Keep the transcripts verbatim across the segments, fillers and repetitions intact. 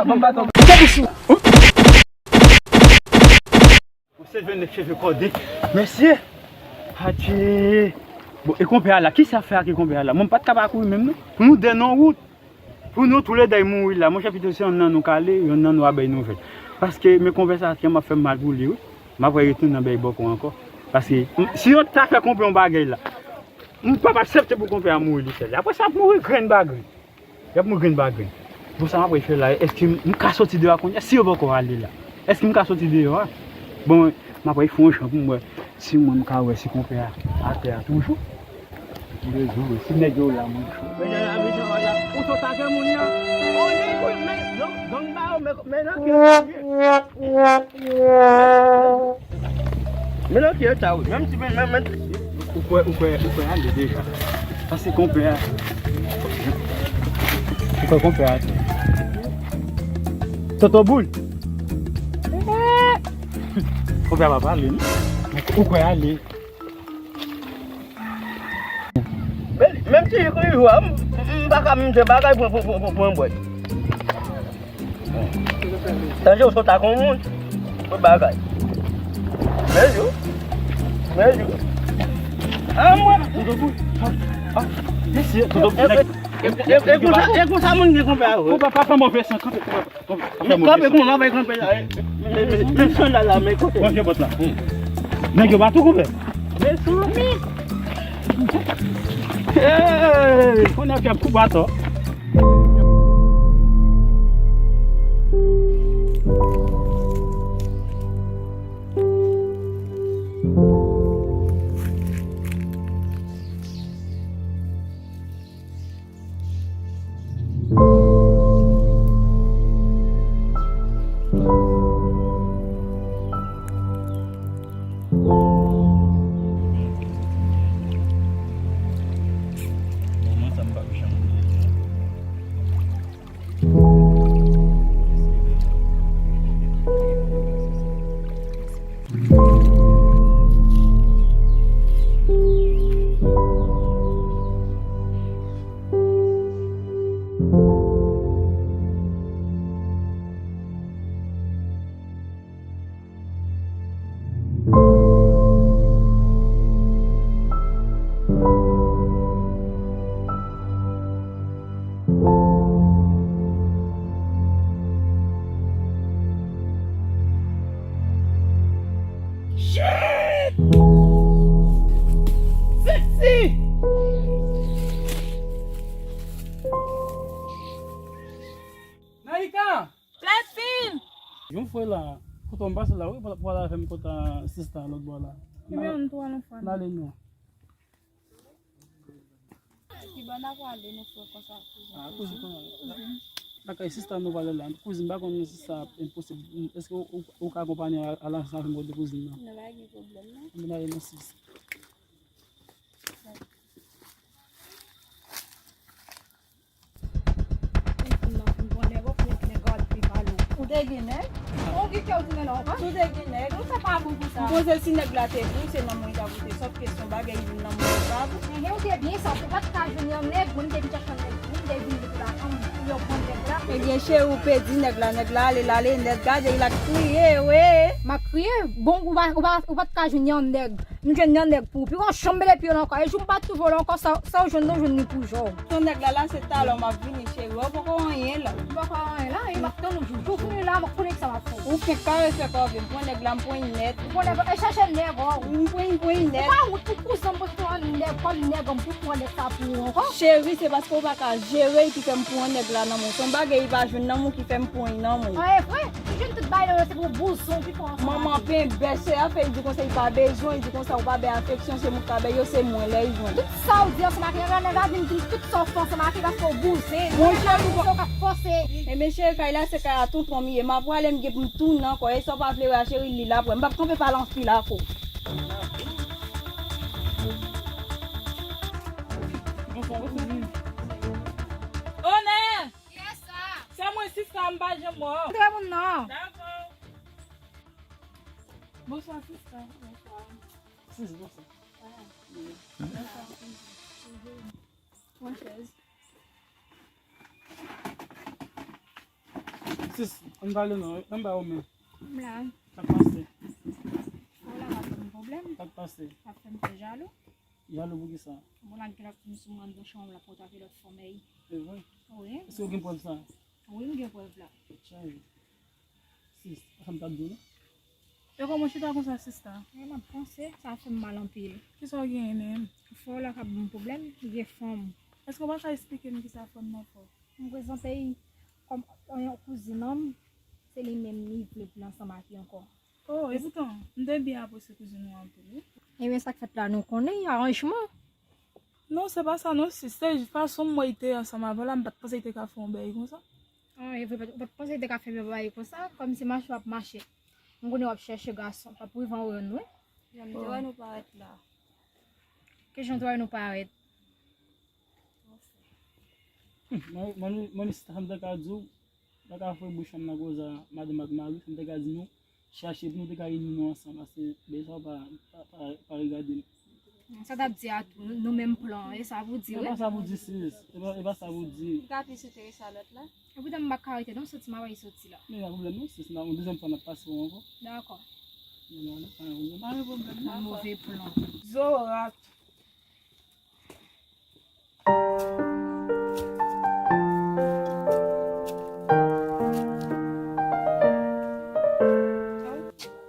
Bon, se vin nèg cheve kòde. Mesye. Atye. Bon, e konpè a la? Kisa fè ak e konpè a la? Mwen m pa t ka pa kouri menm, non. Pou nou de nan wout. Pou nou toulede mouri la. Monchè, pito se yonn nan nou k ale, yonn nan nou a bay nouvèl. Paske, men konvèsasyon m ap fè m mal pou li, wi. M ap retounen bay bòkò ankò. Paske, m, si yo ta fè konpè yon bagay la, m p ap aksepte pou konpè a mouri li sèl. Apre sa, ap mouri grenn pa grenn. Y ap mouri grenn pa grenn. Bon, sa m ap fè la, èske m, m ka soti deyò a kounye a? Si yo poko ale la, èske m ka soti deyò a? Bon, m ap fè yon jan pou m wè si mwen m ka wè si konpè a atè a toujou. M bezwen wè si nèg yo la, mwen cho. Men nan la vi sa la, ou sot atake moun nan. Oh, nèg yo, men, non, gang ba yo, men, men nan ki Men nan ki eta wi? Menm ti men, men, men. Ou kwè, ou kwè, ou kwè ale deja. Sa se konpè a. Ou kwè konpè a. Toto boul. Konpè a pa pale, non? Ou kwè ale. Men, menm ti kou jou a, m, m, m pa ka menm se bagay pou, pou, pou, pou, pou yon bwèt. Tande w sot ak yon moun, tout bagay. Men jou. Men jou. A mwen. Toto boul. Ah, mesye, toto boul. E, e, e, e konsa, e konsa moun gen konpè a vre. Konpè pa fè move san, kanpe, konpè. Men kanpe konsa, bay kanpe la. Men, men, men, men sandal la, men kote? Manje bòt la. Nèg yo pa tou konpè. Mezanmi. Hey, kounye a fè kou baton. Shit! Sexy! Naika! Flatfin! Yon frè la, kote m pase la, wi, pou, pou al avè m kote sista lòt bò la. Nimewo m twa nan fwa. N ale non. Ki bò n ap prale nou frè konsa kouzin? Ah, kouzin konsa. Lakay sista nou prale la. Kouzin, m pa konn si sa enposib. Èske ou, ou, ou ka akonpanye al ansanm avè m kote kouzin nan? Non, pa gen pwoblèm non. Ann ale non sis. Ou te gen nèg? Ou ki kè ou di nèg la ankò? Ou te gen nèg? Ou se pa bon pou sa. M poze si nèg la te pou, se nan mwen li ta pou te sòt kesyon bagay vin nan mwen li pa pou. Enhen, ou te byen sa, ou pa t ka jwenn yon nèg, mwen m te vin chèche yon nèg, mwen m te vin pou la fanm, pou yo pran nèg la. Ebyen, cheri, ou pèdi nèg la, nèg la ale, l ale, nèg gade, l ap kriye, wi. M ap kriye? Bon, ou pa, ou pa, ou pa t ka jwenn yon nèg. M jwenn yon nèg pou ou. Pi w janm mele pye w la ankò. E jou m pa t twouve w la ankò, sa, sa w jwenn nan, w jwenn li pou jò w. Ton nèg la, la, se talè w m ap vini, cheri. Ou poko anyen la. Ou poko anyen la, e m ap tann ou jou. Jou vini la, m ap konnen kisa m ap fè. Ou fenk karese kò vre, m pran nèg la, m pran l nèt. Ou pran nèg, e chèche nèg, o. M pran, m pran l nèt. Ou pa wont pou kouzen m pran nèg kòm nèg, m pou pran nèg sa pou ou ankò. Cheri, se paske ou pa ka jere l ki fè m pran nèg la nan men w. Se yon bagay li pa jwenn nan men w ki fè m pran l nan men w. An, e vre? Ou jwenn tout bagay yo, se pou bouzon ki fè w ansanm avè l. Manman penbè, se afè, li di konsa li pa bezwen, li di konsa ou pa bay afeksyon, se moun k ka bay yo, se mwen lè l jwenn. Tout sa w di ansanm ak nèg la, nèg la vin di m tout sa w fè ansanm ak li paske w bouzen. Monchè, ou ka fòse. Ebyen cheri, kay la se kay a tonton m ye, m ap prale, m gen pou m tounen ankò, e sa w pa vle wè a cheri, li la pou wè. M p ap kanpe pale anpil ak ou. Onè! Kiyès sa? Se mwen, sista, m pa janm wè w. Antre moun nan. Dakò. Bonswa, sista. Bonswa. Sis, bonswa. Ah. Bonswa. Pran chèz. Sis, ann pale non, ann ba ou men. M la. Sa k pase? Ou la pa fè m pwoblèm. Sa k pase? Sa fè m fè jalou. Jalou pou kisa? Bon, la gen lòt moun sou mwen, nan chanm la, pou ta fè lòt fanm. E vre? Wi. Èske ou gen prèv sa? Wi, m gen prèv la. Chay. Sis, sa m t ap di w la. E kòman w chita konsa, sista? E m ap panse, sa fè m mal anpil. Kisa w genyen menm? Frè w la ka ban m pwoblèm, li gen fanm. Èske w pa ka esplike m kisa fanm nan fè w? M prezante l kòm yon kouzin an m, se li menm li vle vin ansanm ak li ankò. Oh, e poutan, m te byen apresye kouzin ou anpil, wi. Ebyen, sa k fèt la, nou konnen, aranjman. Non, se pa sa, non, sis. Se fason m wè li te ansanm avè w la, m pa t panse li te ka fè yon bagay konsa. Ah, e vre, ou pa t panse li te ka fè yon bagay konsa? Kòmsi mache w ap mache. M konnen w ap chèche gason, w ap rive an rèn, wi. Jan m te wè nou parèt la. Ki jan w te wè nou parèt? Mwen, mwen, mwen, sa m te ka di w, pa ka fè bouch fanm nan koze a madanm ak mari, sa m te ka di nou, chache pou nou te ka ini nou ansanm, paske bagay sa yo pa, pa, pa, pa regade nou. Sa w t ap di a tou, nou, nou menm plan, e sa pou di, wi. E pa sa pou di, sis, e pa, e pa sa pou di. Li ka plis enterese a lòt la. E poutan m pa ka rete non, soti m a wè li soti la. Men pa pwoblèm non, sis, nan yon dezyèm fwa n ap pase w ankò. Dakò. Bon, alè, pa gen pwoblèm. Pa gen pwoblèm non. Move plan. Zorat.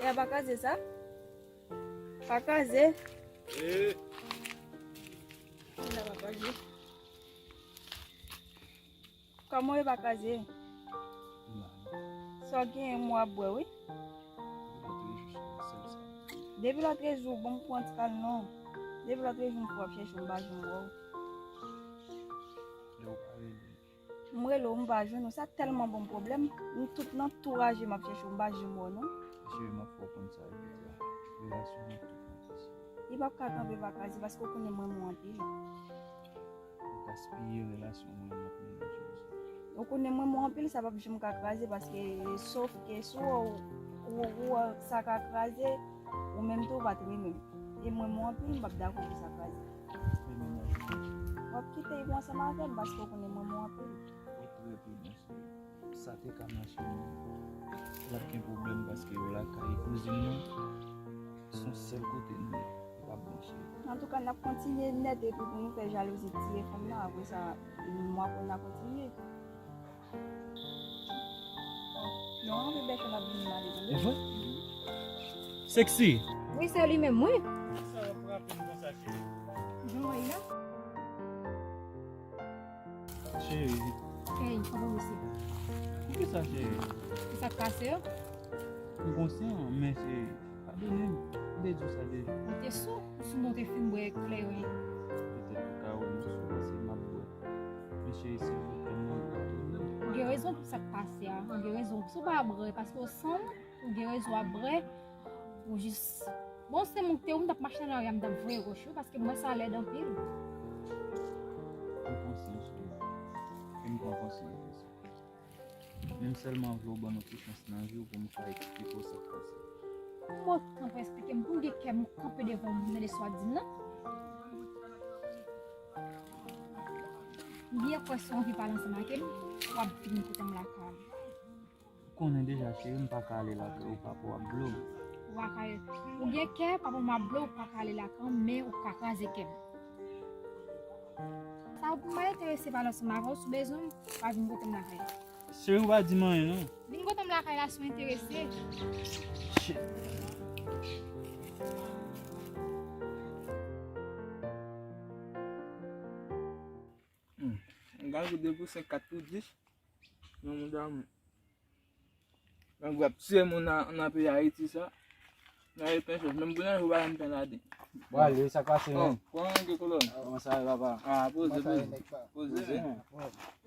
E a pa kraze sa? Pa kraze. Eh. Sila pa kraze. Kòman w ye pa kraze? Sa w genyen m w ap bwè wi. Depi lòtrejou, bon m pran ti kal non. Depi lòtrejou m fè w ap chèche m pa janm wè w. M rele w, m pa jwenn ou, sa tèlman ban m pwoblèm. M tout nan tou raje m ap chèche w, m pa janm wè w non. Cheri, m ap fè w konn sa vre la. Relasyon an tou konplike. Li p ap ka kanpe pa kraze paske w konnen m renmen w anpil. Ou gaspiye relasyon mwen ak mennaj ou. Ou konnen mwen, mwen anpil, sa p ap janm ka kraze, paske sof ke si w, ou, ou, ou, sa ka kraze, ou menm tou, ou pa t renmen m. E mwen, mwen anpil, m p ap dakò pou sa kraze. E mennaj ou? W ap kite l pou ansanm avè m, paske ou konnen mwen, mwen anpil. Ou trè pridan, cheri. Sa te ka mache, men l ap gen pwoblèm paske yo lakay kouzin nan, se yon sèl kote nou ye. Li p ap bon, cheri. Antouka, n ap kontinye nèt epi pou nou fè jalouzi tiye fanm nan, apre sa, nou ap konn ap kontinye. Non, anpil bèchè n ap vin male, tande? E vre? Sexy. Wi, se li menm, wi. Kisa w ap frape m konsa, cheri? Jan w wè l la? Cheri. Ey, kòman misye? Poukisa, cheri? Kisa k pase yo? M konsyan, men cheri, padone m. M te di w sa deja. Ou te sou, ou sou, men w te fin bwè kleren. Petèt ou ka wè m sou, paske m ap bwè. Men cheri, silvouplè, m mande w padone m. Ou gen rezon pou sa k pase a. Ou gen rezon. Si w pa bwè, paske w sanm, ou gen rezon w ap bwè. Ou jis, bon, se mwen ki te ou, m t ap mache nan lari a, m t ap voye wòch wi, paske m wè sa lèd anpil. M konsyan, cheri. E m pran konsyans de sa. Men m sèlman vle w ban m yon ti chans nan vi w pou m ka eksplike w sa k pase. Kòman w t ap esplike m? Pou m gen kè m kanpe devan w, m tande sa w ap di m nan? M byen kwè si w anvi pale ansanm ak m, w ap vin kote m lakay. Ou konnen deja, cheri, m pa ka ale lakay ou, papa w ap blow. Ou pa ka, ou gen kè, papa m ap blow, ou pa ka ale lakay, men ou ka kraze kè m. Sa ou pa enterese pale ansanm avè w, si w bezwen m, w a vin kote m lakay. Cheri, ou pa di m anyen, non. Vin kote m lakay la, si w enterese. Shit. Hmm. Yon gangou de pou senk, kat pou dis. Nan moun damou. Grangou ap tiye moun nan, nan peyi Ayiti sa. Nan repen chòf. Menm pou nan jou pa yon pen laden. Bon, ale, sa k pase, men? Kòman w ye, kolòn? Kòman sa ye, papa? Ah, poze, poze. Poze, men.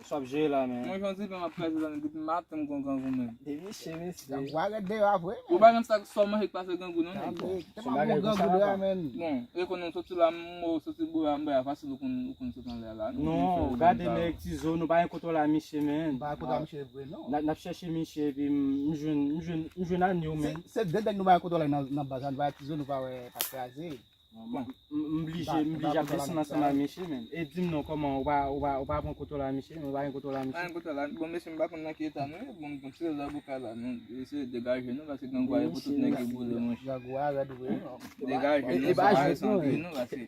Sa w ap jere la, men? Mwen, jan w di, pen m ap kraze la, men depi maten m gon grangou, men. Depi se mesye. Grangou a rèd deyò a vre, men. Ou pa konn sa, sa w manje k pase grangou, non, nèg? Tèlman gon grangou deyò a, men. Bon, e konnen w soti la, m wè w soti bò a, m bay a fasil, ou konn, ou konn soti anlè a la, non? Non, gade nèg Tizo, nou pa gen kontwòl a misye, men. Nou pa gen kontwòl a misye vre, non. N ap, n ap chèche misye, epi m, m jwenn, m jwenn, m jwenn Anyo, men. Se, se de nèg nou pa gen kontwòl a nan, nan baz la, nou pa gen Tizo, nou pa wè pa kraze. Bon, m blije, m blije ap desann ansanm ak misye, men. E di m non, kòman, ou pa, ou pa, ou pa pran kontwòl a misye, men ou pa gen kontwòl a misye? Pa gen kontwòl a, bon, mesye, m pa konn nan ki eta nou ye, bon, m tonbe sou rezo avokal la, nou eseye degaje nou, paske grangou a yo pou tout nèg yo boule, monchè. Grangou a rèd vre, non. Degaje nou, se pa resantre nou, paske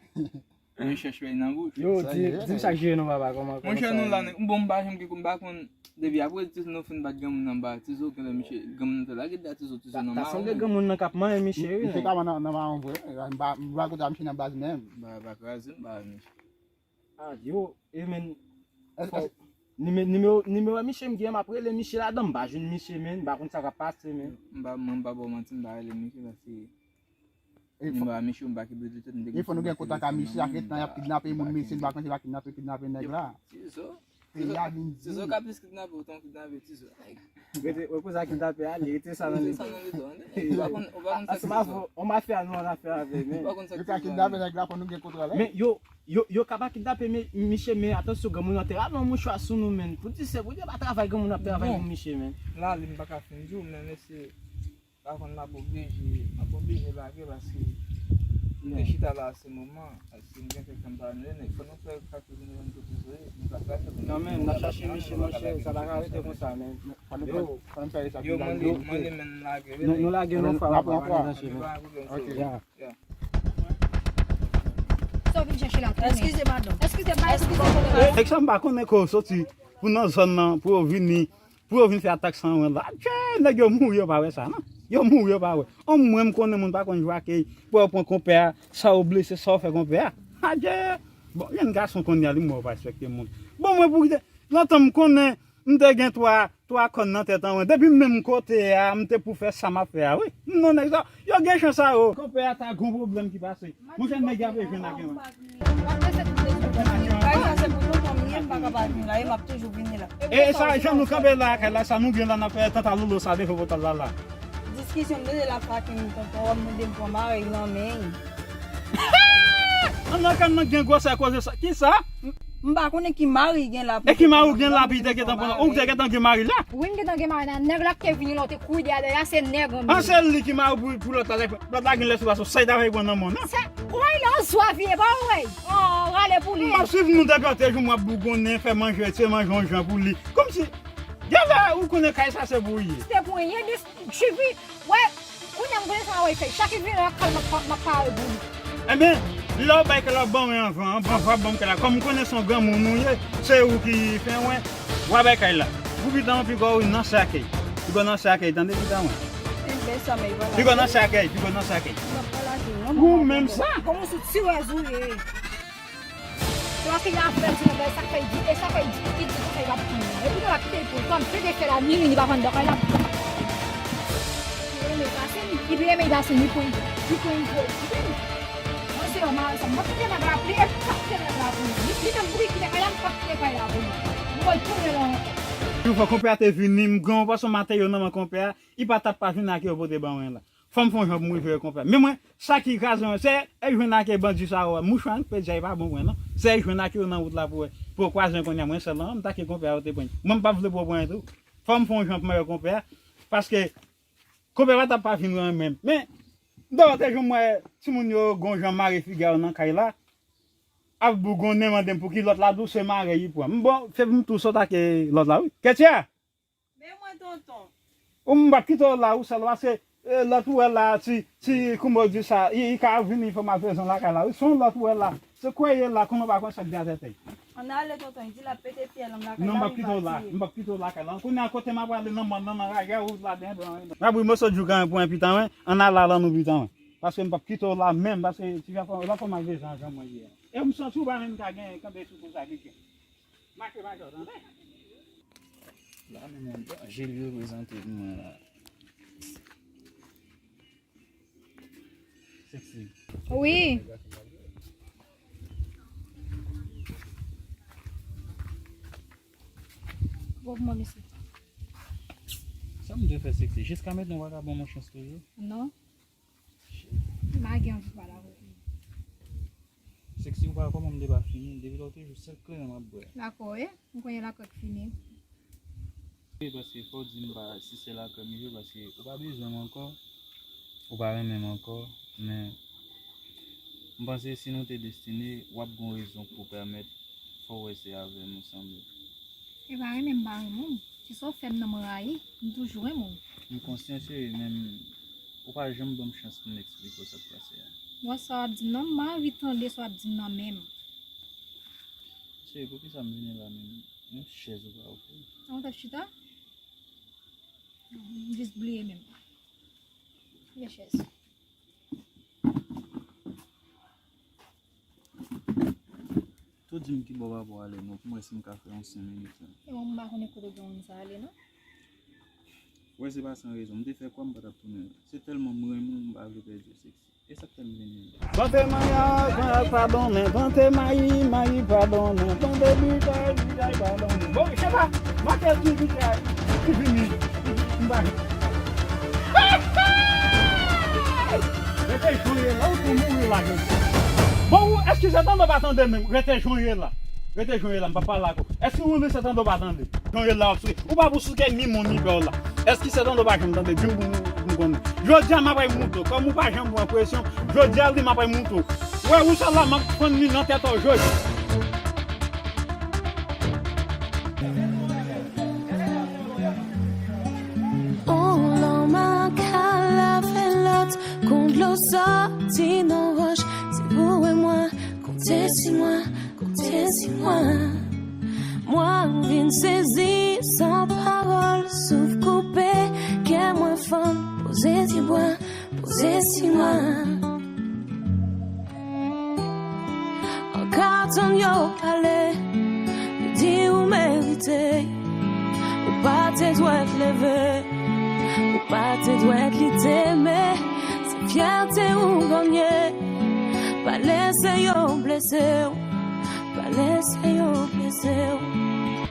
nou chèche fèy nan bouch. Yo, di, di m sa k jere nou, papa, kòman, kòman sa ye? Monchè, nou la, bon, m pa janm gen, m pa konn. Depi apre Tizo nou fin bat granmoun anba, Tizo genlè misye, granmoun nan te lage dèyè Tizo, Tizo nan mawon. Ta sanble granmoun nan k ap manyen misye, wi. Misye ka nan, nan mawon vre. M pa, m pa konn sa misye nan baz menm. Ba, ba kraze m, ba misye. Ah, yo, e men, fò, nime-, nimewo, nimewo misye m gen, m ap rele misye ladan, m pa jwenn misye, men, m pa konn sa k ap pase, men. M pa, mwen, m pa ba w manti, m pa rele misye, paske E fò, m pa, misye, m pa kenbe de tèt, m te e fò nou gen kontak a misye, ak ret nan y ap kidnape moun, mesye, m pa konn se pa kidnape, kidnape nèg la. Tizo. Peyi a vin di. Tizo ka plis kidnape, otan kidnape, Tizo. Rete, wè pou sa kidnape a, li rete sa nan li. Rete sa nan li, tande. Ou pa konn, ou pa konn sa ki Tizo. On mafya nou an afè avè, men. Ou pa konn sa ki Tizo. Yo ka kidnape nèg la, fò nou gen kontwòl, men yo, yo, yo ka pa kidnape, men, misye, men atansyon, granmoun nan te rale yon mouchwa sou nou, men. Pou di se, pou di pa travay, granmoun ap travay pou misye, men. La, li m pa ka fin di w, men mesye, pa konn m ap oblije, m ap oblije lage paske m te chita la a se moman, paske m gen kèk tan m pa vin, fò nou fè kalkil nou menm kote Tizo ye, nou ka trase pou nou. Non, men, n ap chache misye, monchè, sa pa ka rete konsa, men. Yo, yo, mande, mande, men n lage, wi, nou, nou lage, non, frè, pa gen danje, men. Ok. Ya. Ya. Sa w vin chèche la, tounen. Eskize, madanm. Eskize, ba, eskize. Nèg sa m pa konnen kote yo soti pou nan zòn nan, pou yo vini, pou yo vin fè atak san wè la. Adje, nèg yo mouri, yo pa wè sa, non. Yo mouri, yo pa wè. An mwen, m konnen moun pa konn jwe ak, pou yo pran konpè a, sa yo blese, sa yo fè konpè a. Adje. Bon, jèn gason kounye a, li mò, yo pa respekte moun. Bon, mwen, pou kite, lontan m konnen, m te gen twa, twa kòn nan tèt an mwen. Depi menm kote a, m te pou fè sa m ap fè a, wi. M non nèg sa, yo gen chans sa yo. Konpè a ta gon pwoblèm ki pase. Monchè, nèg y ap jwenn ak mwen. Kay sa se pou lontan m ye, m pa ka pa vin la, e m ap toujou vini la. E sa, jan nou kanpe la, kay la, sa nou gen la, n ap fè tanta lolo sa devan pòtal la la. Diskisyon m tande l ap fake m tonton, w ap mande m pran mari l nan men. An nan kay nan gen gwosè koze sa. Ki sa? M pa konnen ki mari gen la. E ki mari w gen la, pi te gentan pran, ou te gentan gen mari la? Wi, m gentan gen mari la. Nèg la ki te vini la, ou te kouri dèyè, dèyè, se nèg an. An, se li ki mari pou, pou lòt la, lòt la gen lè sou baso, sa y ta fè pran nan men w nan. Sa, ou wè, lè w zwa vye, pa ou wè. Oh, rale pou li. M ap swiv nou depi antre jou, m ap bougonnen, fè manje, se manje yon jan pou li. Kòmsi, genlè ou konnen kay sa se pou ou ye. Se pou ye, li, jivi, wè, kounye a m konnen sa w ap fè. Chak vire nan kay m ap, m ap pare pou li. Ebyen, lè w bay kay la, w ban mwen anvan, anvan w ap ban m kay la. Kòm m konnen se yon granmoun ou ye, se ou ki fè mwen, w a bay kay la. Pou pitan, piga w nan sèkèy. Piga w nan sèkèy, tande pitan mwen. Piga w nan sèkèy, piga w nan sèkèy. Ou menm sa. Kòman sou tirèz ou ye? Se paske y a fè l sou yon bagay, sa k fè l di, e sa k fè l di, li di konsa, li p ap pran. Epi nou la kite l pou l, kòm se te fè la, ni li, ni pa vann dan kay la. Li renmen pase, li, li renmen pase, li pran, li pran, li pran, li pran. Mwen se yon mari sa, m p ap kite nèg la pou li, e m p ap kite nèg la pou li. Li, li menm pou li kite kay la, m p ap kite kay la pou li. M pral tounen la ankò. Yon fwa konpè a te vini, m gen yon pòsyon materyo nan men konpè a, li pa t ap pa vin ak yo pote ban mwen la. Fò m fè yon jan pou m rive wè konpè. Men mwen, sa ki kraze mwen, se e jwenn ak bandi sa yo, mouchwa, m pe di a, e pa bon pou mwen, non. Se e jwenn ak yo nan wout la pou wè. Pou yo kwaze mwen kounye a, mwen sèl lan, m ta ke konpè a, yo te pran. Mwen, m p ap vle pou yo pran tou. Fò m fè yon jan pou mwen wè konpè a. Paske konpè a pa t ap pa vin wè mwen menm. Men, m te wè te jwenn mwen, timoun yo, gon jan mare figi a yo nan kay la. Ap bougonnen, mande m pou ki lòt la, di w se mare li pran. M bon, se pou m tou sot ak lòt la, wi. Ketia! Men mwen, tonton. Ou m p ap kite w la, ou sèl, paske, e, lòt ou wè la, ti, ti, kouman w di sa, li, li ka vini, fò m al fè zon lakay la. Wi, se yon lòt ou wè la. Se kwè ye la, konnen w pa konn sa k gen avè tèt. Ann ale, tonton, li di l ap pete fyèl an lakay la. Non, m p ap kite w la, m p ap kite w lakay la. Kounye a kote m ap prale nan mòn nan, nan rayè wout la, devan. N ap ri moso djougan pou en pitan, wi. Ann ale la, nou pitan, wi. Paske m p ap kite w la menm, paske ti jan fò, la fò m al veye zan jan mwen ye a. E m santi w pa menm ka gen, kanpe sou kou sa, Ketia. Mache, mache, w tande? La menm, Angelie reprezante pou mwen la. Sexy. Wi. Bon, mwen, mesye. Sa m dwe fè, Sexy? Jiska mentnan, ou pa ka ban m yon chans toujou? Non. M pa gen anvi pale avè w. Sexy, ou pa wè kòman m deba fini? Depi lè w te jwe, sèl kleren m ap bwè. Dakò, wi. M konnen lakòt fini. Wi, paske fò w di m pa si se lakòt m jwe, paske ou pa bezwen m ankò, ou pa renmen m ankò, men M panse si nou te destine, w ap gen rezon pou pèmèt fò w wè se avè m ou sanble. E pa renmen m pa renmen w. Se sa w fè m nan m rayi, m toujou renmen w. M konsyan cheri, men ou pa janm ban m chans pou m eksplike w sa k pase a. Wè sa w ap di m nan, m pa anvi tande sa w ap di m nan menm. Cheri, poukisa m vini la menm? Yon chèz ou pa ofri m? An w t ap chita? M jis bliye menm. Gen chèz. Tou di m ki bò papa w ale non, pou m wè si m ka fè yon senk minit la. E mwen m pa konnen kote granmoun sa ale non. Wè se pa san rezon, m te fè kwa m pa t ap tounen la. Se tèlman m renmen w, m pa vle pèdi w Sexy. E sa k fè m vini la. Plante manyòk, manyòk pa donnen, plante mayi, mayi pa donnen, plante bitay, bitay pa donnen. Bon, se pa, maten ki bitay, ki vini, m pa Rete jan w ye la, ou tou mouri la jodi a. Bon, ou, èske se tande w pa tande menm? Rete jan w ye la. Rete jan w ye la, m pa pale ak ou. Èske ou li se tande w pa tande? Jan w ye la, w ap souke. Ou pa pou souke ni moun ni pè w la. Èske se tande w pa janm tande? Di m pou m, pou m konnen. Jodi a, m ap al moutre w. Kòm ou pa janm pran presyon, jodi a, li m ap al moutre w. Wè, ou sèl la, m ap fann li nan tèt ou jodi. On lanmak al lave lòt, kon dlo sòti nan wòch. Se ou e mwen, konte si mwen, konte si mwen. Mwen vin sezi san pawòl, souf koupe, kè mwen fann, poze ti bwa, poze si mwen. An ka tann yo pale, yo di ou merite. Ou pa te dwèt leve, ou pa te dwèt lite, men se fyète ou ganye. Pa lese yo blese w, pa lese yo blese w.